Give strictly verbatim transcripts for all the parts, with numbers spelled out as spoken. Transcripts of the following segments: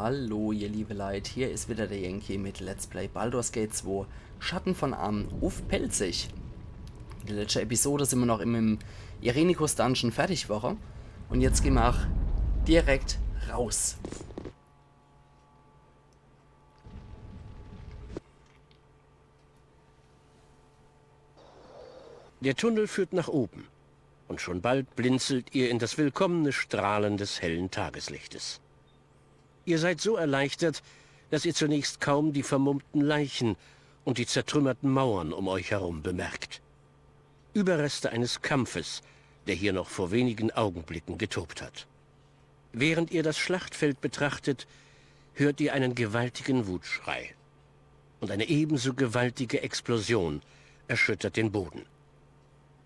Hallo, ihr liebe Leit, hier is wieder der Yankee mit Let's Play Baldur's Gate zwei, Schatten von Amn uff Pälzisch. In der letschte Episode sin mer noch im, im Irenicus Dungeon fertig worre. Un jetzt gehn mer ach direkt raus. Der Tunnel führt nach oben, und schon bald blinzelt ihr in das willkommene Strahlen des hellen Tageslichtes. Ihr seid so erleichtert, dass ihr zunächst kaum die vermummten Leichen und die zertrümmerten Mauern um euch herum bemerkt. Überreste eines Kampfes, der hier noch vor wenigen Augenblicken getobt hat. Während ihr das Schlachtfeld betrachtet, hört ihr einen gewaltigen Wutschrei. Und eine ebenso gewaltige Explosion erschüttert den Boden.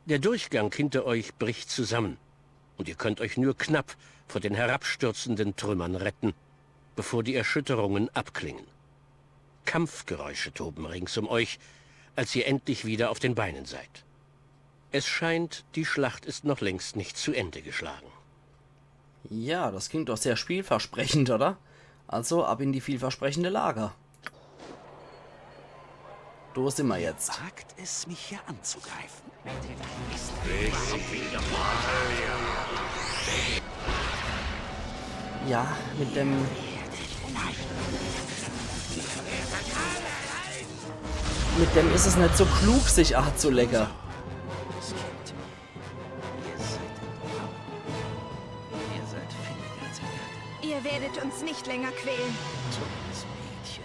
Der Durchgang hinter euch bricht zusammen, und ihr könnt euch nur knapp vor den herabstürzenden Trümmern retten, bevor die Erschütterungen abklingen. Kampfgeräusche toben rings um euch, als ihr endlich wieder auf den Beinen seid. Es scheint, die Schlacht ist noch längst nicht zu Ende geschlagen. Ja, das klingt doch sehr vielversprechend, oder? Also ab in die vielversprechende Lage. Do sin mer jetzt. Wagt es, mich hier anzugreifen. Ja, mit dem, mit dem is es net so klug, sich anzulecken. Ihr seid Ihr seid Finnegan. Ihr werdet uns nicht länger quälen. Dummes Mädchen.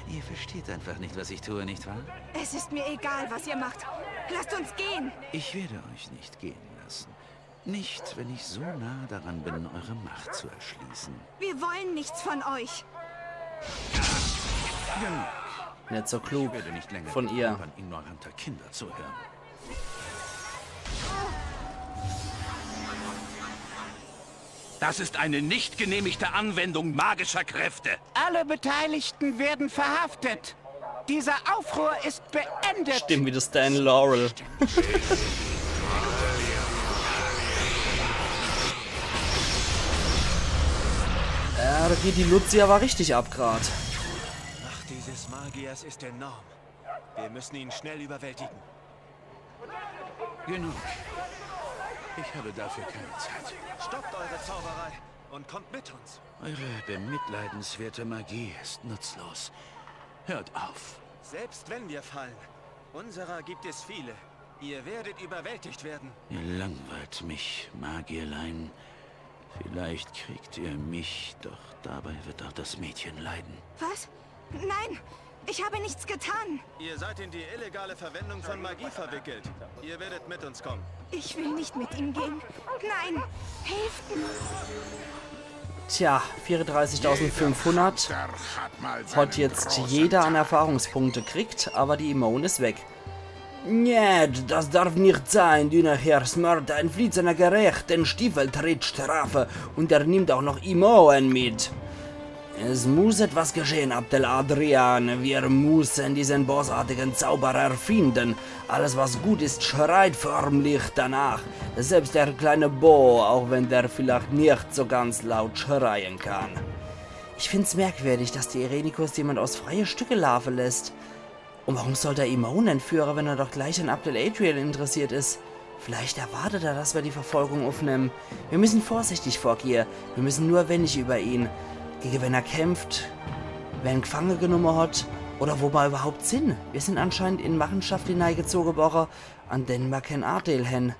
Ihr versteht einfach nicht, was ich tue, nicht wahr? Es ist mir egal, was ihr macht. Lasst uns gehen. Ich werde euch nicht gehen lassen. Nicht, wenn ich so nah daran bin, eure Macht zu erschließen. Wir wollen nichts von euch. Genug. Net so klug. Ich werde nicht länger von ihr. Ignoranter Kinder zuhören. Das ist eine nicht genehmigte Anwendung magischer Kräfte. Alle Beteiligten werden verhaftet. Dieser Aufruhr ist beendet. Stimme wie de Stan Laurel. Ja, do geht die Luzi awwer richtig ab grad. Die Macht dieses Magiers ist enorm. Wir müssen ihn schnell überwältigen. Genug. Ich habe dafür keine Zeit. Stoppt eure Zauberei und kommt mit uns. Eure bemitleidenswerte Magie ist nutzlos. Hört auf. Selbst wenn wir fallen, unserer gibt es viele. Ihr werdet überwältigt werden. Ihr langweilt mich, Magierlein. Vielleicht kriegt ihr mich, doch dabei wird auch das Mädchen leiden. Was? Nein, ich habe nichts getan. Ihr seid in die illegale Verwendung von Magie verwickelt. Ihr werdet mit uns kommen. Ich will nicht mit ihm gehen. Nein, hilft mir. Tja, vierunddreißigtausendfünfhundert hat jetzt jeder an Erfahrungspunkte kriegt, awwer die Immun is weg. Ned, das darf nicht sein. Dünner Herr Smurda entflieht seiner gerechten Stiefeltrittstrafe und er nimmt auch noch Imoen mit. Es muss etwas geschehen, Abdel Adrian. Wir müssen diesen bosartigen Zauberer finden. Alles, was gut ist, schreit förmlich danach. Selbst der kleine Bo, auch wenn der vielleicht nicht so ganz laut schreien kann. Ich find's merkwürdig, dass die Irenicus jemand aus freie Stücke laafe lässt. Und warum soll der Imoen entführe, wenn er doch gleich an Abdel Adrian interessiert is? Vielleicht erwartet er, dass mer die Verfolgung uffnemme. Mir müssen vorsichtig vorgehe. Mir müssen nur wenig über ihn. Gege wen er kämpft, wer en gfange genumme hat oder wo mer überhaupt sin. Mir sin anscheinend in Machenschaft hineigezoge worre, an denne mer keen Andeel hen.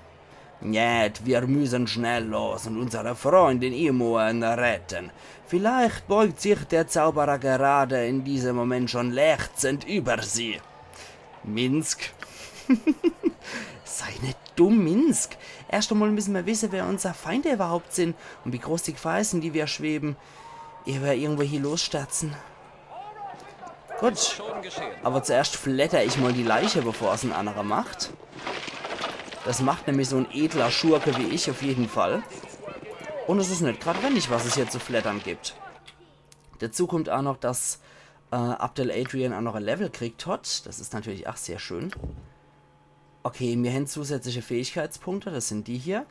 Ned, wir müssen schnell los und unsere Freundin Imoen retten. Vielleicht beugt sich der Zauberer gerade in diesem Moment schon lechzend über sie. Minsc. Sei net dumm, Minsc. Erscht emol müssen mer wisse, wer unser Feinde überhaupt sin und wie groß die Gefahr is, in die mer schweben, ehe mer irgendwo hie losstürzen. Gut. Awwer zuerscht fletter ich mol die Leiche, bevor es en annerer macht. Das macht nämlich so en edler Schurke wie ich uff jeden Fall. Und es is net grad wenig, was es hier zu flettern gibt. Dazu kommt ach noch, dass, äh, Abdel Adrian ach noch e Level kriegt hat. Das is natürlich ach sehr schön. Okay, mir hen zusätzliche Fähigkeitspunkte, das sin die hier.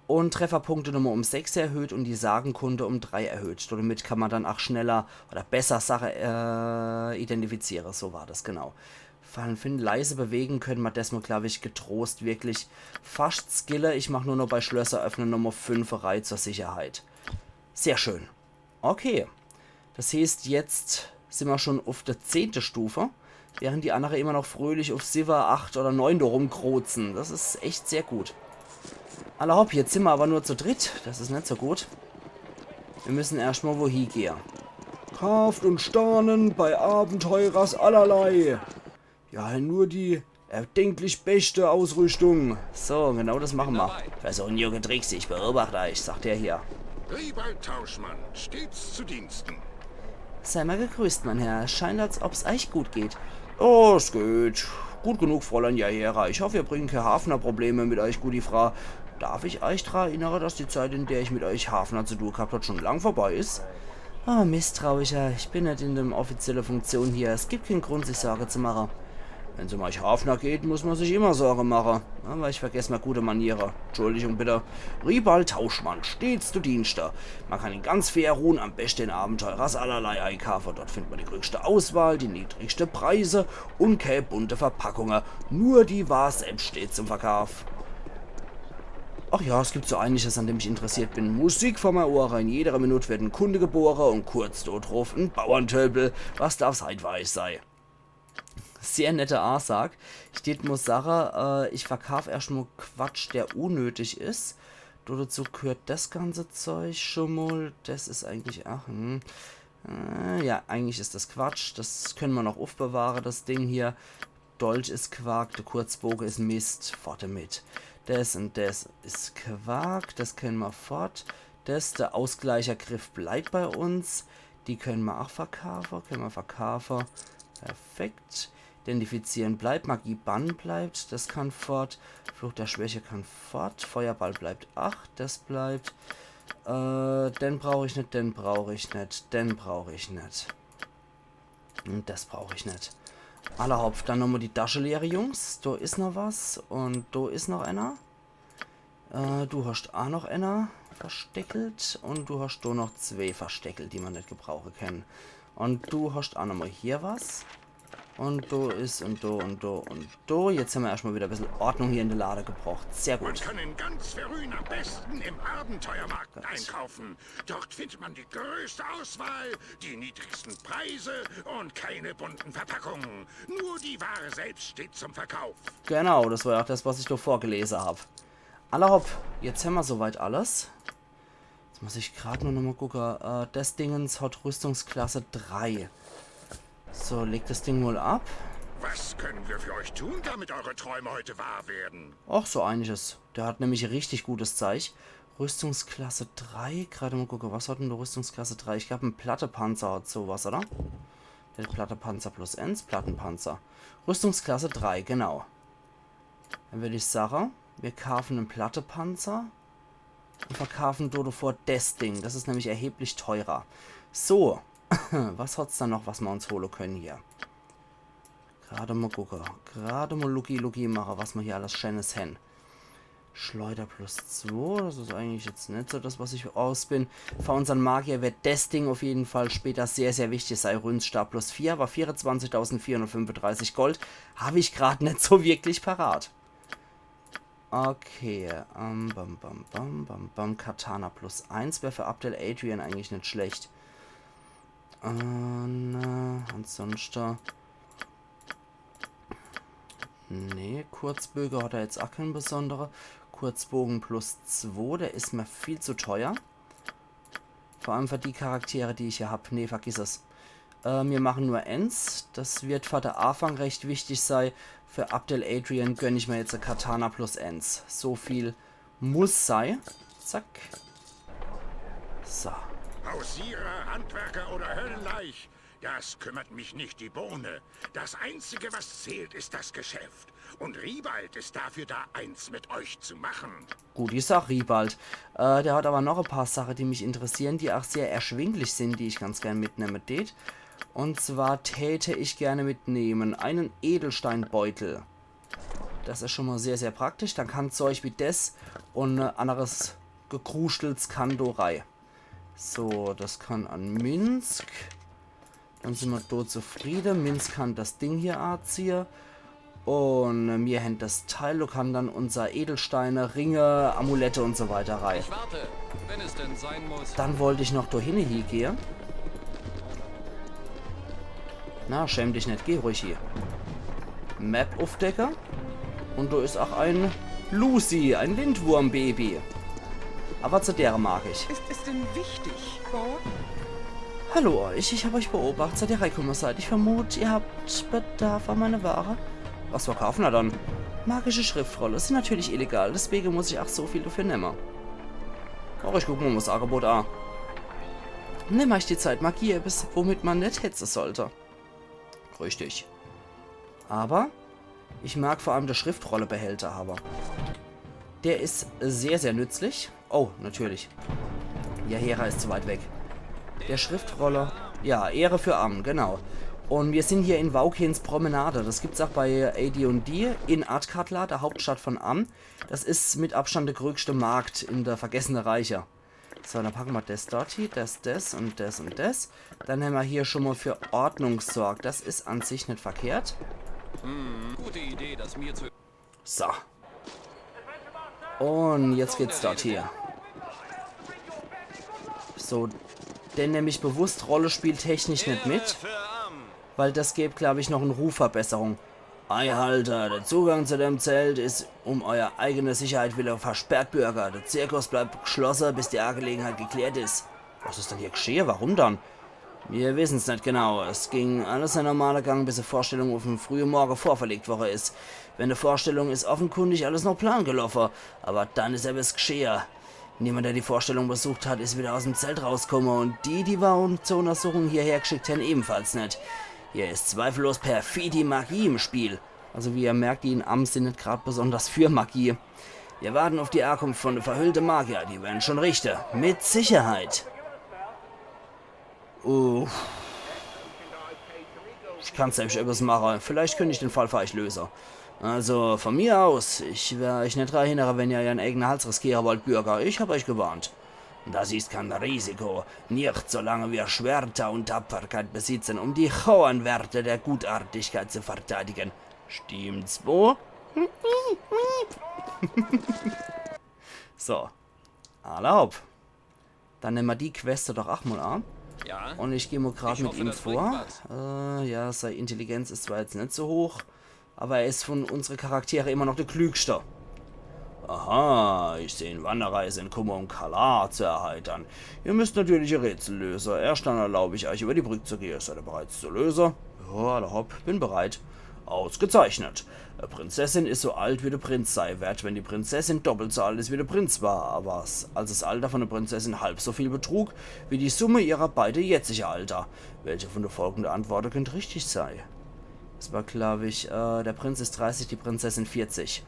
Und Trefferpunkte nochmal um sechs erhöht und die Sagenkunde um drei erhöht. Damit kann man dann auch schneller oder besser Sache äh, identifizieren. So war das, genau. Fallen finden, leise bewegen können wir desmal, glaube ich, getrost wirklich fast skille. Ich mach nur noch bei Schlösser öffnen nochmal fünf Reihe zur Sicherheit. Sehr schön. Okay. Das heißt, jetzt sind wir schon auf der zehnten Stufe, während die anderen immer noch fröhlich auf sieben, acht oder neun da rumkrotzen. Das ist echt sehr gut. Alla hopp, jetzt sind wir aber nur zu dritt. Das ist nicht so gut. Wir müssen erst mal wohin gehen. Kauft und stahnen bei Abenteurers allerlei. Ja, nur die erdenklich beste Ausrüstung. So, genau das machen wir. Versuchen, junge Tricks, ich beobachte euch, sagt er hier. Ribald Tauschmann, stets zu Diensten. Sei mal gegrüßt, mein Herr. Es scheint, als ob's euch gut geht. Oh, es geht. Gut genug, Fräulein Jaera. Ich hoffe, ihr bringen keine Hafner-Probleme mit euch, gute Frau. Darf ich euch daran erinnern, dass die Zeit, in der ich mit euch Hafner zu tun gehabt hab, schon lang vorbei ist? Oh, Misstrauischer, ich bin nicht in der offiziellen Funktion hier. Es gibt keinen Grund, sich Sorge zu machen. Wenn's um euch Hafner geht, muss man sich immer Sorge machen. Aber ich vergesse mal gute Maniere. Entschuldigung bitte. Ribald Tauschmann, stets zu Dienste. Man kann ihn ganz fair ruhen, am besten in Abenteurers allerlei einkaufen. Dort findet man die größte Auswahl, die niedrigste Preise und keine bunte Verpackungen. Nur die Ware selbst steht zum Verkauf. Ach ja, es gibt so einiges, an dem ich interessiert bin. Musik vor mein Ohr rein. Jede Minute wird ein Kunde geboren und kurz dort drauf ein Bauerntölpel. Was darf's heut Weißes sei? Sehr nette Ansag. Ich tät mal sagen, äh, ich verkauf erst mal Quatsch, der unnötig is. Do dazu gehört das ganze Zeug schon mal. Das is eigentlich, ach, hm. Äh, ja, eigentlich is das Quatsch. Das können wir noch aufbewahren, das Ding hier. Dolch is Quark, der Kurzboge is Mist. Fort damit. Das und das is Quark, das können wir fort. Das, der Ausgleichergriff bleibt bei uns. Die können wir auch verkaufen, können wir verkaufen. Perfekt. Identifizieren bleibt, Magie bannen bleibt, das kann fort. Fluch der Schwäche kann fort, Feuerball bleibt, ach, das bleibt. Äh, den brauch ich net, den brauch ich net, den brauch ich net. Und das brauch ich net. Alla hopp, dann nochmal die Tasche leere, Jungs. Do is noch was und do is noch einer. Äh, du hast auch noch einer versteckelt und du hast do noch zwei versteckelt, die man net gebrauchen kann. Und du hast auch nochmal hier was. Und do is und do und do und do. Jetzt haben wir erstmal wieder ein bisschen Ordnung hier in der Lade gebracht. Sehr Man gut. kann in ganz Verrün am besten im Abenteuermarkt einkaufen. Dort findet man die größte Auswahl, die niedrigsten Preise und keine bunten Verpackungen. Nur die Ware selbst steht zum Verkauf. Genau, das war ja auch das, was ich da vorgelesen hab. Alla hopp, jetzt haben wir soweit alles. Jetzt muss ich grad nur nochmal gucken. Äh, das Dingens hat Rüstungsklasse drei. So, leg das Ding mal ab. Was können wir für euch tun, damit eure Träume heute wahr werden? Ach, so einiges. Der hat nämlich richtig gutes Zeug. Rüstungsklasse drei. Gerade mal gucken, was hat denn der Rüstungsklasse drei? Ich glaube, ein Plattepanzer hat sowas, oder? Der Plattepanzer plus eins, Plattenpanzer. Rüstungsklasse drei, genau. Dann würde ich sagen, wir kaufen einen Plattepanzer und verkaufen dort vor das Ding. Das ist nämlich erheblich teurer. So, was hat's da noch, was wir uns holen können hier? Gerade mal gucken. Gerade mal Lucky Lucky machen, was wir hier alles Schönes haben. Schleuder plus zwei, das ist eigentlich jetzt nicht so das, was ich aus bin. Für unseren Magier wird das Ding auf jeden Fall später sehr, sehr wichtig sein. Rünstab plus vier, aber vierundzwanzigtausendvierhundertfünfunddreißig Gold habe ich gerade nicht so wirklich parat. Okay, ähm, bam, bam, bam, bam, bam. Katana plus eins wäre für Abdel Adrian eigentlich nicht schlecht. Äh, na, ansonsten. Nee, Kurzböge hat er jetzt auch keinen besonderen. Kurzbogen plus zwei, der ist mir viel zu teuer. Vor allem für die Charaktere, die ich hier hab. Nee, vergiss es. Äh, wir machen nur eins. Das wird für den Anfang recht wichtig sein. Für Abdel Adrian gönn ich mir jetzt ein Katana plus eins. So viel muss sein. Zack. So. Hausierer, Handwerker oder Höllenleich, das kümmert mich nicht die Bohne. Das Einzige, was zählt, ist das Geschäft. Und Ribald ist dafür da, eins mit euch zu machen. Gut, ich sag Ribald. Äh, der hat aber noch ein paar Sachen, die mich interessieren, die auch sehr erschwinglich sind, die ich ganz gern mitnehmen tät. Und zwar täte ich gerne mitnehmen einen Edelsteinbeutel. Das is schon mal sehr, sehr praktisch. Dann kann Zeug wie des un, äh, anneres Gekruschels kann do rei. So, das kann an Minsk. Dann sin mer do zufriede. Minsk kann das Ding hier anziehe. Un mir hän das Teil, do kann dann unser Edelsteine, Ringe, Amulette un so weiter rei. Ich warte, wenn es denn sein muss. Dann wollt ich noch do hinne hiegehe. Na, schäm dich net, geh ruhig hie. Map uffdecke. Un do is ach e Lucy, e Lindwurm-Baby. Awwer zu dere mag ich. Ist es denn wichtig, Bo? Hallo euch, ich hab euch beobacht, seit ihr reikumme seid. Ich vermut, ihr habt Bedarf an meine Ware. Was verkaufen er dann? Magische Schriftrolle sind natürlich illegal, deswege muss ich ach so viel dafür nemme. Ach, ich guck mer mol das Angebot a. Nemm euch die Zeit, Magie is, womit mer net hetze sollte. Richtig. Awwer ich mag vor allem de Schriftrollebehälter hawwe. Der is sehr, sehr nützlich. Oh, natürlich. Ja, Hera is zu weit weg. Der Schriftrolle. Ja, Ehre für Amn, genau. Un mir sin hier in Waukins Promenade. Das gibt's ach bei A D und D in Athkatla, der Hauptstadt von Amn. Das is mit Abstand der größte Markt in der Vergessene Reiche. So, dann packe mer das dort hie, das, das un das un das. Dann hämmer hier schon mal für Ordnung sorgt. Das is an sich net verkehrt. Hm, gute Idee, das mir zu. So. Un jetzt geht's dort hie. So, den nemm ich bewusst rollespieltechnisch net mit, weil das gäb, glaub ich, noch e Rufverbesserung. Ei, Halter, der Zugang zu dem Zelt is um euer eigene Sicherheit wille versperrt, Bürger. Der Zirkus bleibt geschlosse, bis die Angelegenheit geklärt is. Was is denn hier geschehe? Warum dann? Mir wissen's net genau. Es ging alles sein normaler Gang, bis e Vorstellung uff en frühe Morge vorverlegt worre is. Wenn e Vorstellung is offenkundig alles noch Plan geloffe, awwer dann is ebbes geschehe. Niemand, der die Vorstellung besucht hat, is wieder aus em Zelt rauskomme un die, die mer um zur Untersuchung hierher geschickt hän, ebenfalls net. Hier is zweifellos perfide Magie im Spiel. Also wie ihr merkt, die in Amn sin net grad besonders für Magie. Wir warten auf die Ankunft von de verhüllte Magier, die werren schon richte. Mit Sicherheit. Uff. Ich kann selbst ebbes mache. Vielleicht könnt ich den Fall für euch löse. Also, von mir aus, ich wer euch net dra hinnere, wenn ihr euern eigene Hals riskiere wollt, Bürger. Ich hab euch gewarnt. Das ist kein Risiko. Nicht, solange wir Schwerter und Tapferkeit besitzen, um die hohen Werte der Gutartigkeit zu verteidigen. Stimmt's, wo? So. Alla hopp. Dann nemme mer die Quest doch ach mol a. Ja? Un ich geh mol grad Ich mit hoffe, ihm das bringt vor. Was. Äh, ja, sei Intelligenz is zwar jetzt net so hoch, awwer er is von unsere Charaktere immer noch der Klügste. Aha, ich seh, ihr wandert hie, um Kummer un Kalar zu erheitern. Ihr müsst natürlich e Rätsel löse. Erscht dann erlaub ich euch, über die Brück zu gehe. Seid ihr bereit zu löse? Ja, alla hopp, bin bereit. Ausgezeichnet. E Prinzessin is so alt, wie de Prinz sei werd, wenn die Prinzessin doppelt so alt is, wie de Prinz war. Awwer s-, als das Alter von de Prinzessin halb so viel betrug, wie die Summe ihrer beide jetzige Alter. Welche von de folgende Antworte könnt richtig sei? Es war, glaub ich, äh, der Prinz is dreißig, die Prinzessin vierzig.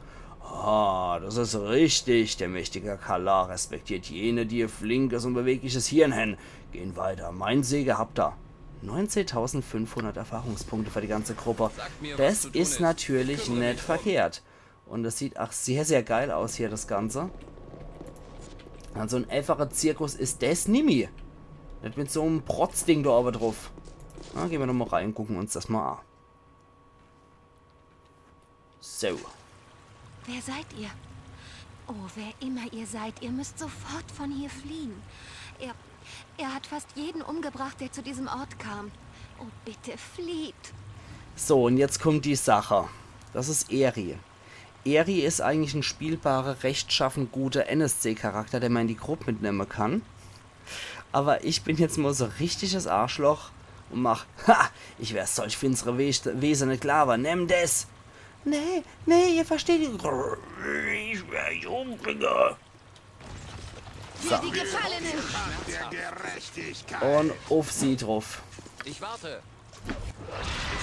Ah, das is richtig. Der mächtige Kalar respektiert jene, die e flinkes un bewegliches Hirn hän. Gehn weiter. Mein Sege habt er. Neunzehntausendfünfhundert Erfahrungspunkte für die ganze Gruppe. Sagt mir, was zu tun ist. Das is natürlich net verkehrt. Un das sieht ach sehr, sehr geil aus hier, das Ganze. Also en einfacher Zirkus is das nimmi. Net mit so em Protzding do owwe druff. Na, gehn mer noch mol rei un gucke uns das mol a. So. Wer seid ihr? Oh, wer immer ihr seid, ihr müsst sofort von hier fliehen. Er, er hat fast jeden umgebracht, der zu diesem Ort kam. Oh, bitte, flieht. So, un jetzt kommt die Sache. Das is Eri. Eri is eigentlich en spielbare, rechtschaffen, gute N S C-Charakter, den mer in die Grupp mitnemme kann. Awwer ich bin jetzt mol so richtiges Arschloch un mach, ha, ich wer solch finstere Wes-, Wese net glaawe. Nemm des! Nee, nee, ihr versteht. Ich wer dich umbringe. So. Hier die Gefallenen. Der Gerechtigkeit. Un uff sie druff. Ich warte.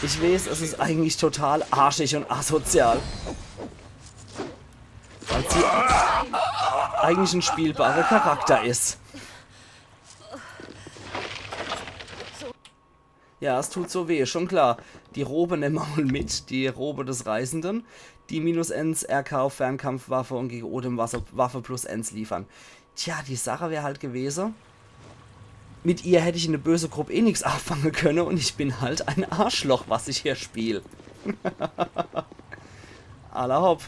Ich weeß, es is eigentlich total arschig un asozial. Weil sie eigentlich en spielbarer Charakter is. Ja, es tut so weh, schon klar. Die Robe nemme mer mol mit, die Robe des Reisenden. Die minus eins R K uff Fernkampfwaffe un gege Odem Wasser, Waffe plus eins liefern. Tja, die Sache wär halt gewese, mit ihr hätt ich in de böse Grupp eh nix aafange könne un ich bin halt e Arschloch, was ich hier spiel. Alla hopp.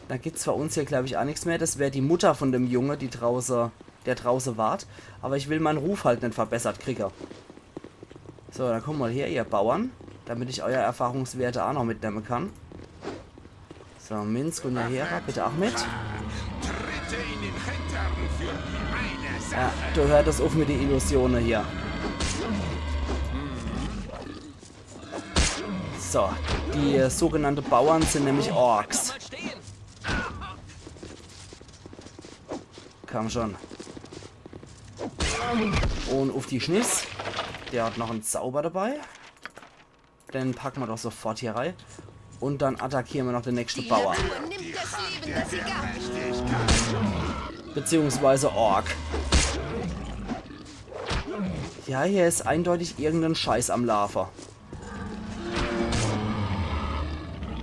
Do gibt's bei uns hier, glaab ich, aa nix mehr. Des wär die Mutter von dem Junge, die drauße, der drauße wart. Awwer ich will mein Ruf halt net verbessert kriege. So, dann kommt mol her, ihr Bauern, damit ich eier Erfahrungswerte aa noch mitnemme kann. So, Minsk un Nahera, bitte aa mit. Tritte in den Hintern für meine Sache. Ja, do hört es uff mit de Illusione hier. So, die sogenannte Bauern sin nämlich Orks. Komm schon. Un uff die Schniss. Der hat noch en Zauber dabei. Den packe mer doch sofort hier rei. Un dann attackiere mer noch de nächschte Bauer. Natur nimmt das Leben, das sie gab. Beziehungsweise Ork. Ja, hier is eindeutig irgenden Scheiß am Laafe.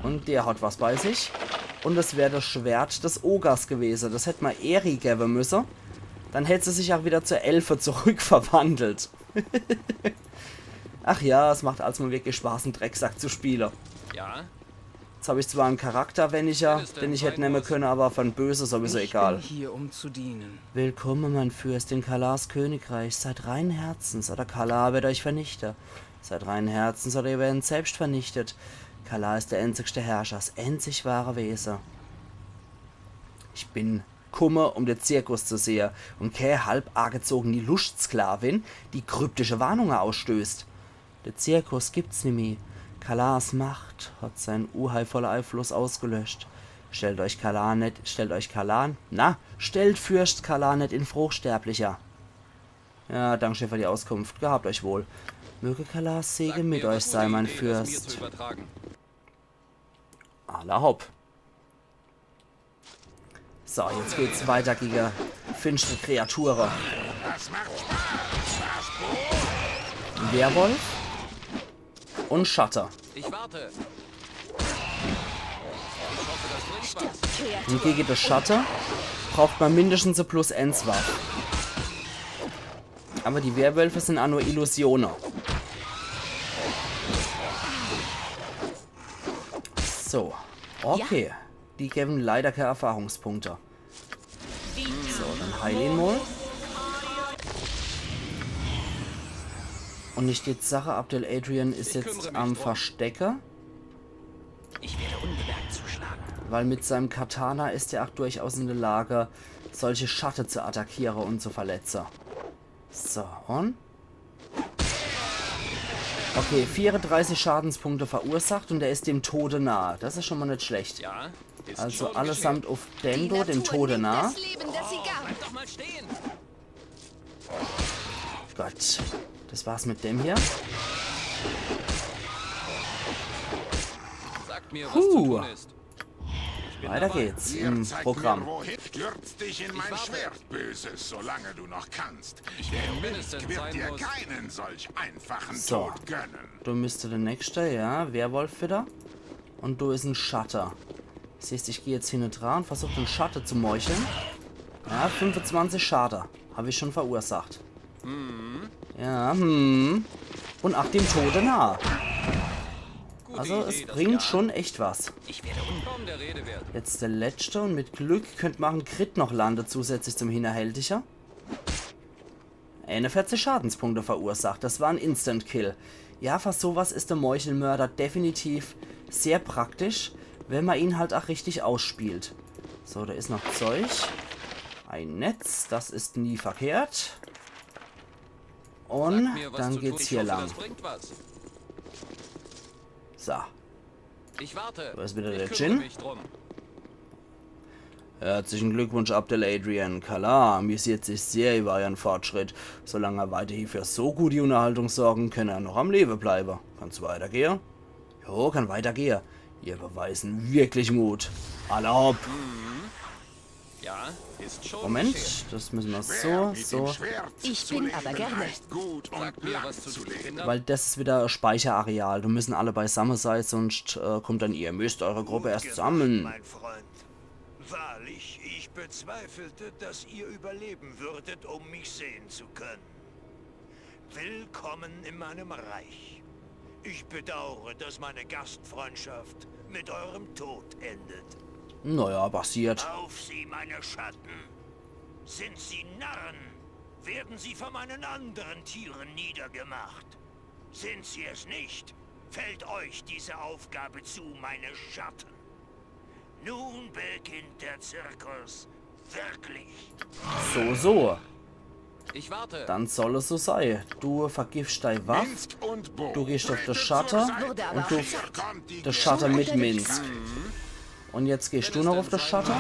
Un der hat was bei sich. Un es wär des Schwert des Ogers gewese. Des hätt mer Eri gewwe müsse. Dann hätt se sich aa wieder zur Elfe zurückverwandelt. Ach ja, es macht als mol wirklich Spaß, en Drecksack zu spiele. Ja? Jetzt hab ich zwar en Charakter weniger, den ich hätt nemme könne, awwer von Böse sowieso Ich egal. Bin hier, um zu dienen. Willkommen, mein Fürst, in Kalars Königreich. Seid reinen Herzens, oder Kalar wird euch vernichten. Seid reinen Herzens, oder ihr werdet selbst vernichtet. Kalar ist der einzigste Herrscher, das einzig wahre Wesen. Ich bin kumme, um de Zirkus zu sehe und kä halb agezogene Lustsklavin, die kryptische Warnungen ausstößt. De Zirkus gibt's nimmi. Kalars Macht hat seinen unheilvollen Einfluss ausgelöscht. Stellt euch Kalar net, stellt euch Kalar, na, stellt Fürst Kalar net in Froh, Sterblicher. Ja, danke schön für die Auskunft. Gehabt euch wohl. Möge Kalars Segen mit euch sein, mein Fürst. Alla hopp. So, jetzt geht's weiter gegen finstere Kreaturen. Werwolf und Schatte. Ich warte. Und gegen das Schatte braucht man mindestens e plus eins Waff. Aber die Werwölfe sind auch nur Illusionen. So, okay. Die geben leider keine Erfahrungspunkte. So, dann heil ihn mal. Und ich die Sache, Abdel Adrian ist jetzt am Verstecke. Ich werde unbemerkt zuschlagen. Weil mit seinem Katana ist er auch durchaus in der Lage, solche Schatte zu attackieren und zu verletzen. So, und? Okay, vierunddreißig Schadenspunkte verursacht und er ist dem Tode nahe. Das ist schon mal nicht schlecht. Ja? Ist Also schon allesamt auf Die Dendo, dem Natur Tode nimmt nahe. Das Leben, das sie gab. Bleib doch mal stehen. Gott. Das war's mit dem hier. Sagt mir, was Puh. zu tun ist. Weiter geht's Ihr im zeigt Programm. Mir, wohin. Stürz dich in mein warte. Schwert, Böses, solange du noch kannst. Wenn Denn es ich denn wird sein dir muss. Keinen solch einfachen So. Tod gönnen. Du müsstest der nächste, ja, Werwolf wieder. Und du ist ein Schatte. Siehst, ich gehe jetzt hinne dran und versuche den Schatte zu meucheln. Ja, fünfundzwanzig Schade habe ich schon verursacht. Ja, hm. Und auch dem Tode nahe. Gute Also Idee, es das bringt Jahr. Schon echt was. Ich werde un... Kaum der Rede wert. Jetzt der letzte und mit Glück könnte man einen Crit noch landen, zusätzlich zum Hinterhältiger. Einundvierzig Schadenspunkte verursacht. Das war ein Instant-Kill. Ja, für sowas ist der Meuchelmörder definitiv sehr praktisch, wenn man ihn halt auch richtig ausspielt. So, da ist noch Zeug. Ein Netz, das ist nie verkehrt. Und Mir was dann zu geht's tun. hier Ich hoffe, lang. Das bringt was. So. Ich warte. Wo ist wieder Ich der kümmere Djinn? Mich drum. Herzlichen Glückwunsch, Abdel Adrian. Kalar amüsiert sich sehr über euren Fortschritt. Solange er weiterhin für so gute Unterhaltung sorgen, kann er noch am Leben bleiben. Kann's weitergehen? Jo, kann weitergehen. Ihr beweisen wirklich Mut. Alla hopp. Moment, das müssen wir so, so. Ich bin aber gerne. Weil das is wieder Speicherareal. Do müssen alle beisamme sei, sonst äh, kommt dann ihr, müsst eure Gruppe erst sammle. Mein Freund. Wahrlich, ich bezweifelte, dass ihr überleben würdet, um mich sehen zu können. Willkommen in meinem Reich. Ich bedauere, dass meine Gastfreundschaft mit eurem Tod endet. Naja, passiert. Auf sie, meine Schatten! Sind sie Narren, werden sie von meinen anderen Tieren niedergemacht. Sind sie es nicht, fällt euch diese Aufgabe zu, meine Schatten. Nun beginnt der Zirkus wirklich. So, so. Ich warte. Dann soll es so sei. Du vergiffst dei Waff. Minsk und Bo. Du gehst auf de Schatte. Wurde aber Und du auch gesagt. de Schatte mit Minsk. Und jetzt gehst du noch auf de Schatte.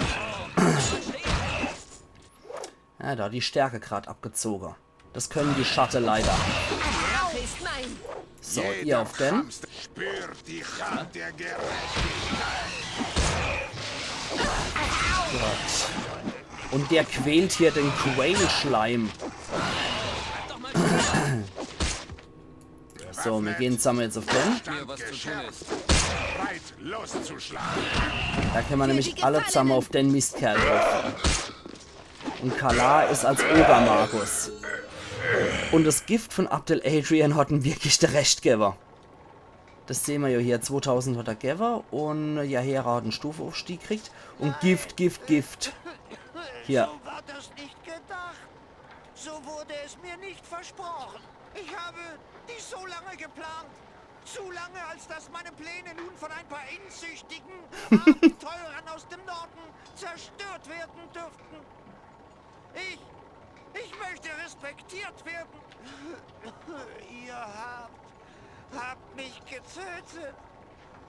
Ja, da die Stärke grad abgezoge. Das können die Schatte leider. Rache ist mein. So, ihr auf den. Spürt die Hand der Gerechtigkeit. Und der quält hier den Quail-Schleim. So, wir gehen zusammen jetzt auf den. Mir was zu tun ist. Bereit, loszuschlagen. Da können wir nämlich alle zusammen auf den Mistkerl drauf. Und Kalar is als Obermagus. Und das Gift von Abdel Adrian hat ihm wirklich de Recht gewwe. Das sehen wir ja hier. Zweitausend hat er gewwe und Jaheira hat en Stufeaufstieg kriegt. Und Gift, Gift, Gift. Hier. So war das nicht gedacht. So wurde es mir nicht versprochen. Ich habe dies so lange geplant. Zu lange, als dass meine Pläne nun von ein paar innsüchtigen Abenteurern aus dem Norden zerstört werden dürften. Ich, ich möchte respektiert werden. Ihr habt, habt mich getötet.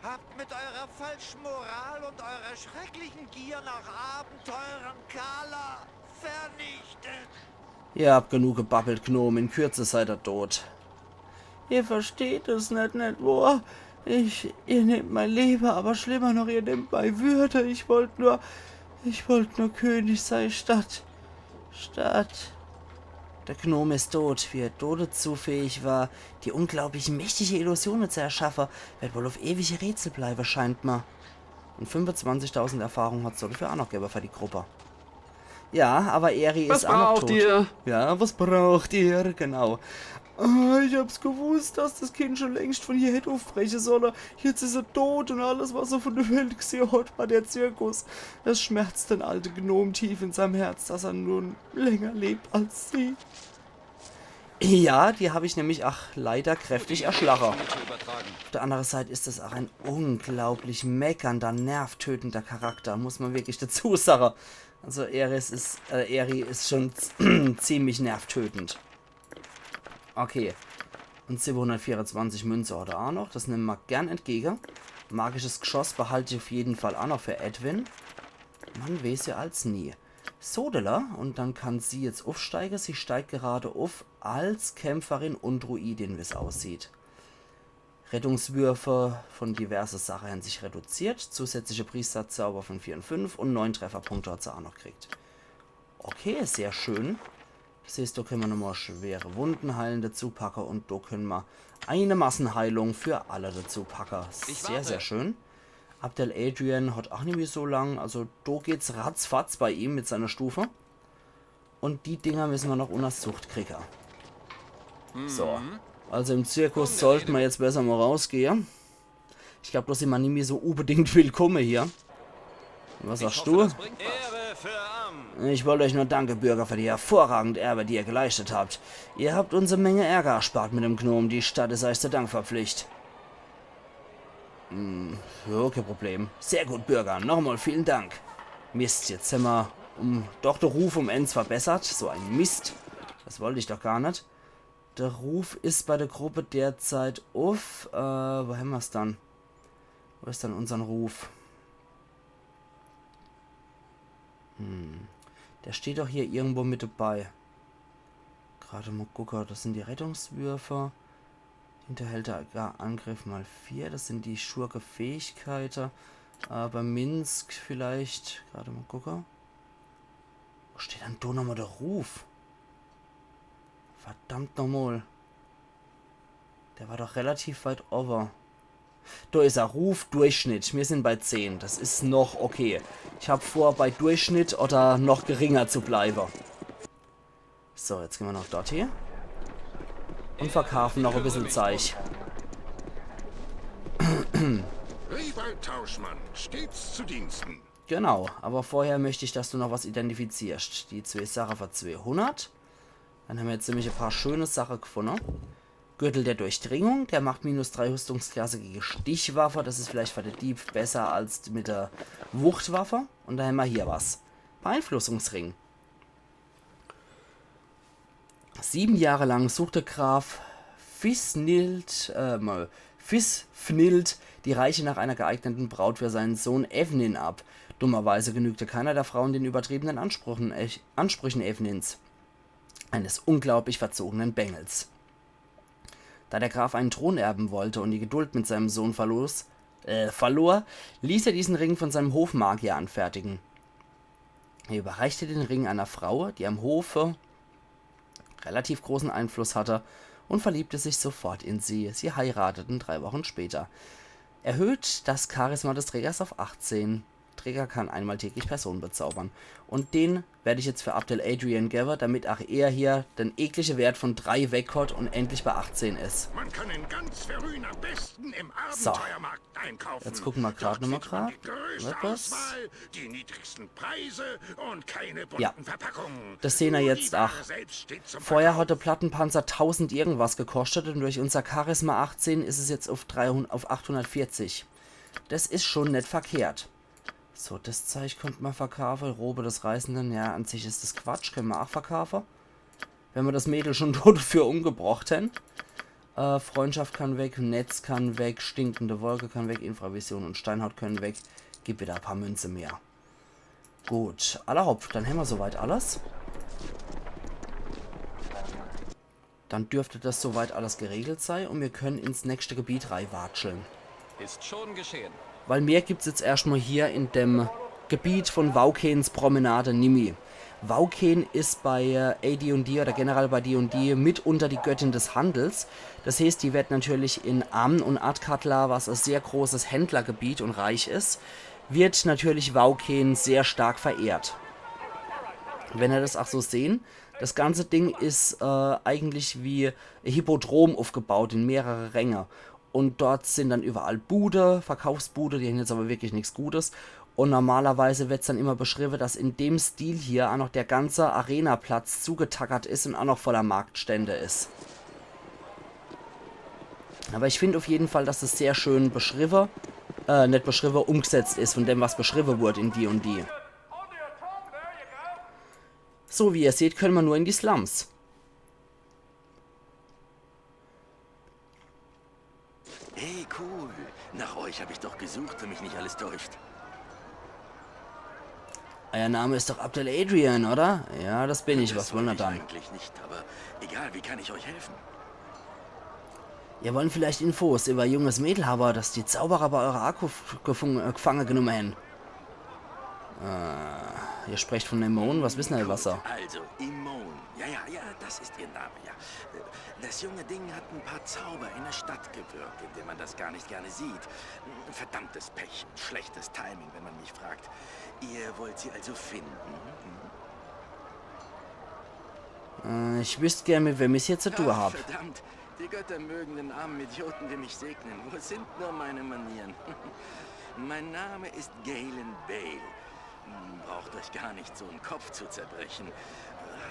Habt mit eurer falschen Moral und eurer schrecklichen Gier nach Abenteurern Kalar vernichtet. Ihr habt genug gebabbelt, Gnom. In Kürze seid ihr tot. Ihr versteht es net, net wohr? Ich, ihr nehmt mein Leben, aber schlimmer noch, ihr nehmt meine Würde. Ich wollt nur, ich wollt nur König sei statt, statt. Der Gnom is tot. Wie er dodezu fähig war, die unglaublich mächtige Illusione zu erschaffe, wird wohl auf ewig e Rätsel bleibe, scheint mer. Und fünfundzwanzigtausend Erfahrung hat's dodefür auch noch gewwe für die Gruppe. Ja, aber Aery is auch noch tot. Ihr? Ja, was braucht ihr? Genau. Ah, ich hab's gewusst, dass das Kind schon längst von hier hätt uffbreche solle. Jetzt is er tot und alles, was er von der Welt gesehen hat, war der Zirkus. Es schmerzt den alten Gnom tief in seinem Herz, dass er nun länger lebt als sie. Ja, die hab ich nämlich auch leider kräftig erschlache. Auf der anderen Seite is das auch ein unglaublich meckernder, nervtötender Charakter, muss man wirklich dazu sagen. Also Aery is, äh, Aery is schon ziemlich nervtötend. Okay. Und siebenhundertvierundzwanzig Münze hat er auch noch. Das nemme mer gern entgege. Magisches Geschoss behalte ich auf jeden Fall auch noch für Edwin. Man weiß ja als nie. Sodele, und dann kann sie jetzt uffsteige. Sie steigt gerade uff als Kämpferin und Druidin, wie's aussieht. Rettungswürfe von diverse Sache haben sich reduziert. Zusätzliche Priesterzauber von vier und fünf und neun Trefferpunkte hat sie auch noch gekriegt. Okay, sehr schön. Das heißt, da können wir nochmal schwere Wunden heilen dazu packe und da können wir eine Massenheilung für alle dazu packe. Sehr, sehr schön. Abdel Adrian hat auch nicht mehr so lang, also da geht's ratzfatz bei ihm mit seiner Stufe. Und die Dinger müssen wir noch untersucht kriegen. So, also im Zirkus sollten wir jetzt besser mal rausgehen. Ich glaub, da sind wir nicht mehr so unbedingt willkommen hier. Was sagst du? Ehre für Am. Ich wollte euch nur danken, Bürger, für die hervorragende Arbeit, die ihr geleistet habt. Ihr habt uns eine Menge Ärger erspart mit dem Gnom. Die Stadt ist euch zu Dank verpflichtet. Hm, ja, kein Problem. Sehr gut, Bürger. Nochmal vielen Dank. Mist, jetzt sind wir um, doch der Ruf um eins verbessert. So ein Mist. Das wollte ich doch gar nicht. Der Ruf ist bei der Gruppe derzeit uff. Äh, wo haben wir's dann? Wo ist dann unsern Ruf? Hm. Der steht doch hier irgendwo mit dabei. Gerade mal gucken, das sind die Rettungswürfe. Hinterhältiger Angriff mal vier, das sind die Schurke-Fähigkeiten. Äh, bei Minsk vielleicht, gerade mal gucken. Steht dann do nochmal der Ruf? Verdammt nochmal. Der war doch relativ weit owwe. Do is er, Ruf Durchschnitt. Mir sin bei zehn. Das is noch okay. Ich hab vor, bei Durchschnitt oder noch geringer zu bleibe. So, jetzt gehn mer noch dort hie. Und verkaafen noch e bissel Zeich. Riewald Tauschmann, stets zu Diensten. Genau, aber vorher möcht ich, dass du noch was identifizierst. Die zwee Sache für zweehundert. Dann hämmer jetzt nämlich e paar schöne Sache gefunne. Gürtel der Durchdringung, der macht minus drei Rüstungsklasse gege Stichwaffe. Das is vielleicht für de Dieb besser als mit der Wuchtwaffe. Und dann hämmer hier was. Beeinflussungsring. Sieben Jahre lang suchte Graf Fisnild, äh, Fisfnild die Reiche nach einer geeigneten Braut für seinen Sohn Evnin ab. Dummerweise genügte keiner der Frauen den übertriebenen Ansprüchen, Ansprüchen Evnins, eines unglaublich verzogenen Bengels. Da der Graf einen Thron erben wollte und die Geduld mit seinem Sohn verlos, äh, verlor, ließ er diesen Ring von seinem Hofmagier anfertigen. Er überreichte den Ring einer Frau, die am Hofe relativ großen Einfluss hatte, und verliebte sich sofort in sie. Sie heirateten drei Wochen später. Erhöht das Charisma des Trägers auf achtzehn. Träger kann einmal täglich Personen bezaubern. Und den werd ich jetzt für Abdel Adrian gewwe, damit ach er hier den eklige Wert von drei weg hat und endlich bei achtzehn is. Man kann in ganz Verrün am besten im So. Abenteuermarkt einkaufen. Jetzt gucken mer grad Dort nochmal findet man grad. Die größte Wird was? Auswahl, die niedrigsten Preise und keine bunten Ja. Verpackungen. Das sehn mer Nur jetzt, die Ware ach. Selbst steht zum Vorher Verkauf. hat der Plattenpanzer tausend irgendwas gekostet und durch unser Charisma achtzehn is es jetzt auf dreihundert, auf achthundertvierzig. Das is schon net verkehrt. So, das Zeich könnt mer verkaafe. Robe des Reisenden, ja, an sich is das Quatsch, könne mer ach verkaafe. Wenn mer das Mädel schon dafür umgebrocht hän. Äh, Freundschaft kann weg, Netz kann weg, stinkende Wolke kann weg, Infravision und Steinhaut können weg. Gib wieder e paar Münze mehr. Gut, alla hopp, dann hämmer soweit alles. Dann dürfte das soweit alles geregelt sei und mir können ins nächste Gebiet reiwatscheln. Ist schon geschehen. Weil mehr gibt's jetzt erscht mal hier in dem Gebiet von Waukens Promenade nimmi. Wauken is bei äh, A D und D oder generell bei D und D mitunter die Göttin des Handels. Das heeßt, die wird natürlich in Amn und Athkatla, was e sehr großes Händlergebiet und Reich is, wird natürlich Wauken sehr stark verehrt. Wenn er das ach so sehn, das ganze Ding is äh, eigentlich wie e Hippodrom aufgebaut in mehrere Ränge. Und dort sin dann überall Bude, Verkaufsbude, die hän jetzt aber wirklich nix Gutes. Und normalerweise wird's dann immer beschriebe, dass in dem Stil hier auch noch der ganze Arenaplatz zugetackert is und auch noch voller Marktstände is. Aber ich find auf jeden Fall, dass es sehr schön beschriebe, äh, net beschriebe, umgesetzt is von dem, was beschriebe wurde in D und D. So, wie ihr seht, können wir nur in die Slums. Hey, cool. Nach euch habe ich doch gesucht, wenn mich nicht alles täuscht. Euer Name is doch Abdel Adrian, oder? Ja, das bin ich. Was wollen er Sollte ich dann? Eigentlich nicht, aber egal, wie kann ich euch helfen? Ihr wollen vielleicht Infos über e junges Mädel habe, das die Zauberer bei eurer Ankunft gefung- äh, gefangen genommen hän. Äh, ihr sprecht von Emone, was wissen ihr über se? Also, Emone. Ja, ja, ja, das ist ihr Name, ja. Das junge Ding hat ein paar Zauber in der Stadt gewirkt, in der man das gar nicht gerne sieht. Verdammtes Pech, schlechtes Timing, wenn man mich fragt. Ihr wollt sie also finden? Äh, ich wüsst gern, mit wem ich hier zu tun hab. Verdammt, die Götter mögen den armen Idioten wie mich segnen. Wo sind nur meine Manieren? Mein Name ist Galen Bale. Hm, braucht euch gar nicht so einen Kopf zu zerbrechen.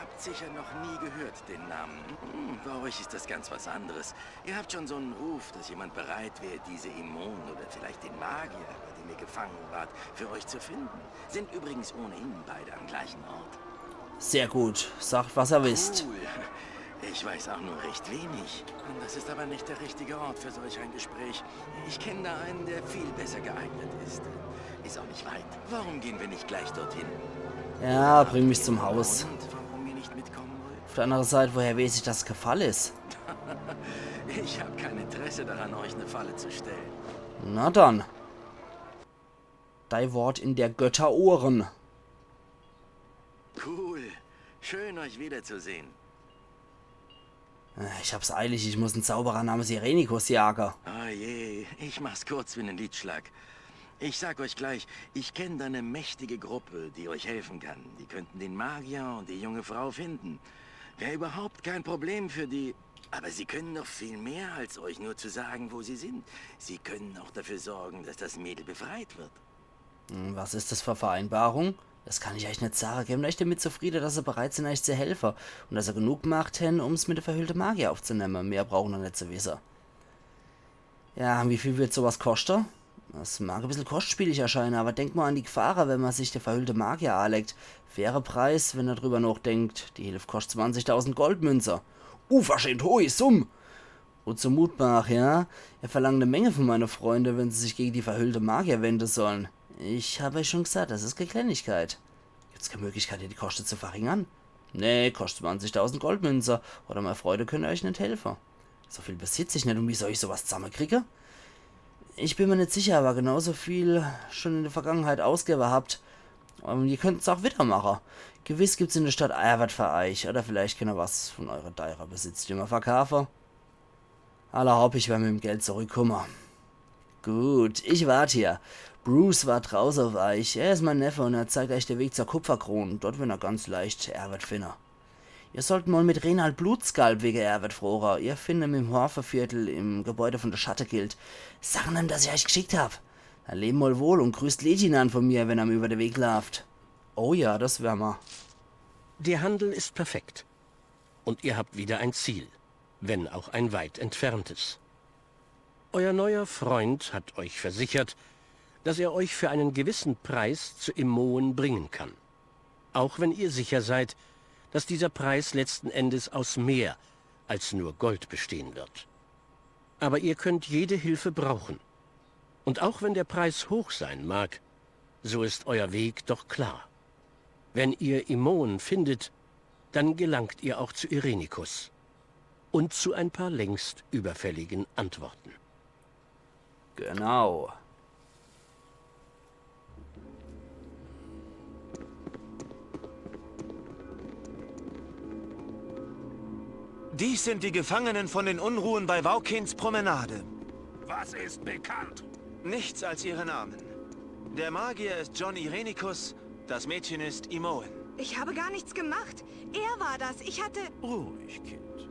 Habt sicher noch nie gehört den Namen. Hm, bei euch ist das ganz was anderes. Ihr habt schon so einen Ruf, dass jemand bereit wäre, diese Emone oder vielleicht den Magier, bei dem ihr gefangen wart, für euch zu finden. Sind übrigens ohnehin beide am gleichen Ort. Sehr gut. Sagt, was er wisst. Cool. Ich weiß auch nur recht wenig. Das ist aber nicht der richtige Ort für solch ein Gespräch. Ich kenne da einen, der viel besser geeignet ist. Ist auch nicht weit. Warum gehen wir nicht gleich dorthin? Ja, bring mich zum Haus. Und warum ihr nicht mitkommen wollt? Auf der anderen Seite, woher weiß ich, dass es kein Fall is? Ich habe kein Interesse daran, euch eine Falle zu stellen. Na dann. Dei Wort in der Götterohren. Cool. Schön, euch wiederzusehen. Äh, ich hab's eilig, ich muss en Zauberer namens Irenicus jage. Oh je, ich mach's kurz wie einen Liedschlag. Ich sag euch gleich, ich kenne da eine mächtige Gruppe, die euch helfen kann. Die könnten den Magier und die junge Frau finden. Wäre überhaupt kein Problem für die. Aber sie können noch viel mehr, als euch nur zu sagen, wo sie sind. Sie können auch dafür sorgen, dass das Mädel befreit wird. Hm, was is das für Vereinbarung? Das kann ich eich net sage. Geben eich damit zufriede, dass se bereit sin, eich zu helfe. Und dass se genug Macht hen, um's mit de verhüllte Magier aufzunemme. Mehr brauchen er net zu wisse. Ja, wie viel wird sowas koschte? Das mag e bissel kostspielig erscheine, aber denk mal an die Gfahre, wenn man sich de verhüllte Magier anlegt. Faire Preis, wenn er drüber nochdenkt. Die Hilf koscht zwanzigtausend Goldmünze. Uverschämt hohe Summ! Und zum Mutmach, ja? Er verlangt e Menge von meine Freunde, wenn se sich gegen die verhüllte Magier wende sollen. Ich hab eich schon gesagt, das is kee Kleinigkeit. Gibt's kee Möglichkeit, hier die Koschte zu verringern? Nee, koscht zwanzigtausend Goldmünze. Oder meine Freunde können eich net helfe. So viel besitz ich net und wie soll ich sowas zammekriege? Ich bin mir net sicher, aber genauso viel schon in der Vergangenheit ausgebe habt. Und ihr könnt's auch wieder mache. Gewiss gibt's in der Stadt Erwert für eich. Oder vielleicht könnt er was von eure teure Besitztümer verkaufe. Alla hopp, ich wer mit dem Geld zurückkomme. Gut, ich wart hier. Bruce wart draus auf eich. Er is mein Neffe und er zeigt eich de Weg zur Kupferkrone. Dort wenn er ganz leicht Erwert finne. Ihr sollt mal mit Renald Blutskalb wege Erwert froche. Ihr findet em im Horfeviertel im Gebäude von der Schattegild. Sagen em, dass ich eich gschickt hab. Dann leben mal wohl und grüßt Letinan von mir, wenn er em über de Weg laaft. Oh ja, das wer ma. Der Handel ist perfekt. Und ihr habt wieder ein Ziel, wenn auch ein weit entferntes. Euer neuer Freund hat euch versichert, dass er euch für einen gewissen Preis zu Imoen bringen kann. Auch wenn ihr sicher seid, dass dieser Preis letzten Endes aus mehr als nur Gold bestehen wird. Aber ihr könnt jede Hilfe brauchen. Und auch wenn der Preis hoch sein mag, so ist euer Weg doch klar. Wenn ihr Imoen findet, dann gelangt ihr auch zu Irenicus. Und zu ein paar längst überfälligen Antworten. Genau. Dies sind die Gefangenen von den Unruhen bei Waukins Promenade. Was ist bekannt? Nichts als ihre Namen. Der Magier ist John Irenicus, das Mädchen ist Imoen. Ich habe gar nichts gemacht. Er war das. Ich hatte... Ruhig, Kind.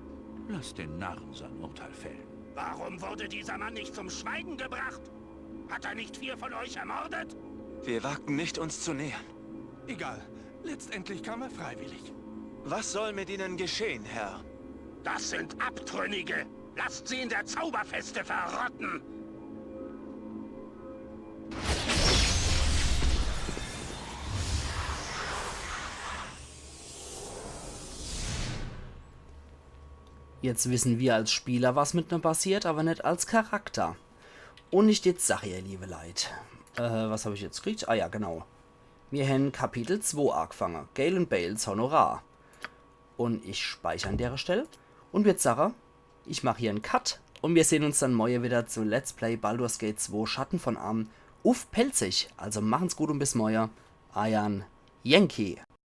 Lass den Narren sein Urteil fällen. Warum wurde dieser Mann nicht zum Schweigen gebracht? Hat er nicht vier von euch ermordet? Wir wagten nicht, uns zu nähern. Egal. Letztendlich kam er freiwillig. Was soll mit ihnen geschehen, Herr? Das sind Abtrünnige. Lasst sie in der Zauberfeste verrotten. Jetzt wissen wir als Spieler, was mit em passiert, aber net als Charakter. Und ich jetzt sag, ihr liebe Leit. Äh, was hab ich jetzt gekriegt? Ah ja, genau. Mir hen Kapitel zwei agefange. Galen Bales Honorar. Und ich speicher an dere Stell. Und würd sage, ich mach hier en Cut. Und wir sehen uns dann morje wieder zu Let's Play Baldur's Gate zwei Schatten von Amn uff Pälzisch. Also machen's gut und bis morje. Eiern Yankee.